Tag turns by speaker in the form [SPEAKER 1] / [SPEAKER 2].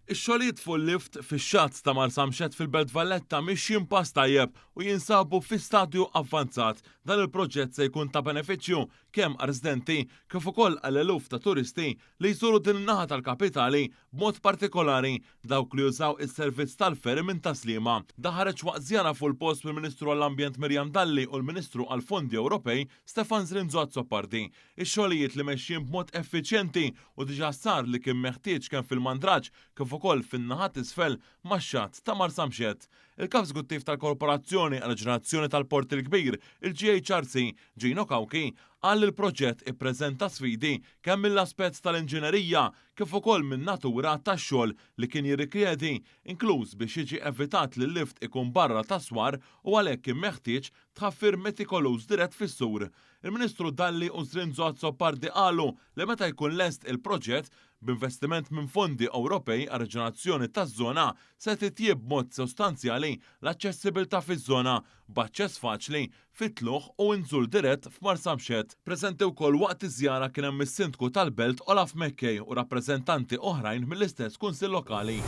[SPEAKER 1] Ix-xogħlijiet fuq il-lift fix-xatt ta' Marsamxett fil-Belt Valletta mixjin pass tajjeb u jinsabu fi stadju avvanzat. Dan il-proġett se jkun ta' benefiċċju kemm għar-residenti kif ukoll għal eluf ta' turisti li jżuru din in-naħa tal-kapitali b'mod partikolari dawk li jużaw is-servizz tal-ferry minn Tas-Sliema. Dan ħareġ waqt żjara fuq il-post mill-Ministru għall-Ambjent Miriam Dalli u l-Ministru għall-Fondi Ewropej Stefan Zrinzo Azzopardi. Ix-xogħlijiet li mexjin b'mod effiċjenti u diġà sar li kien meħtieġ kemm fil-Mandraġġ kif ukoll fin-naħa t'isfel max-xatt ta' Marsamxett. Il-Kap Eżekuttiv tal-Korporazzjoni għall-Riġenerazzjoni tal-Port il-Kbir, il-GHRC, Gino Cauchi, qal li l-proġett ippreżenta sfidi kemm mill-aspett tal-inġinerija kif ukoll min-natura tax-xogħol li kien jirrikjedi, inkluż biex jiġi evitat li l-lift ikun barra tas-swar u għalhekk kien meħtieġ tħaffir metikoluż dirett fis-sur. Il-Ministru Dalli u Zrinzo Azzopardi qalu li meta jkun lest il-proġett, b'investiment minn fondi Ewropej għar-riġenerazzjoni taż-żona, se titjieb b'mod sostanzjali l-aċċessibilità fiż-żona, b'aċċess faċli fit-tlugħ u inżul dirett f'Marsamxett. Preżenti wkoll waqt iż-żjara kien hemm is-Sindku tal-Belt Olaf McKay u rappreżentanti oħrajn mill-istess Kunsill Lokali.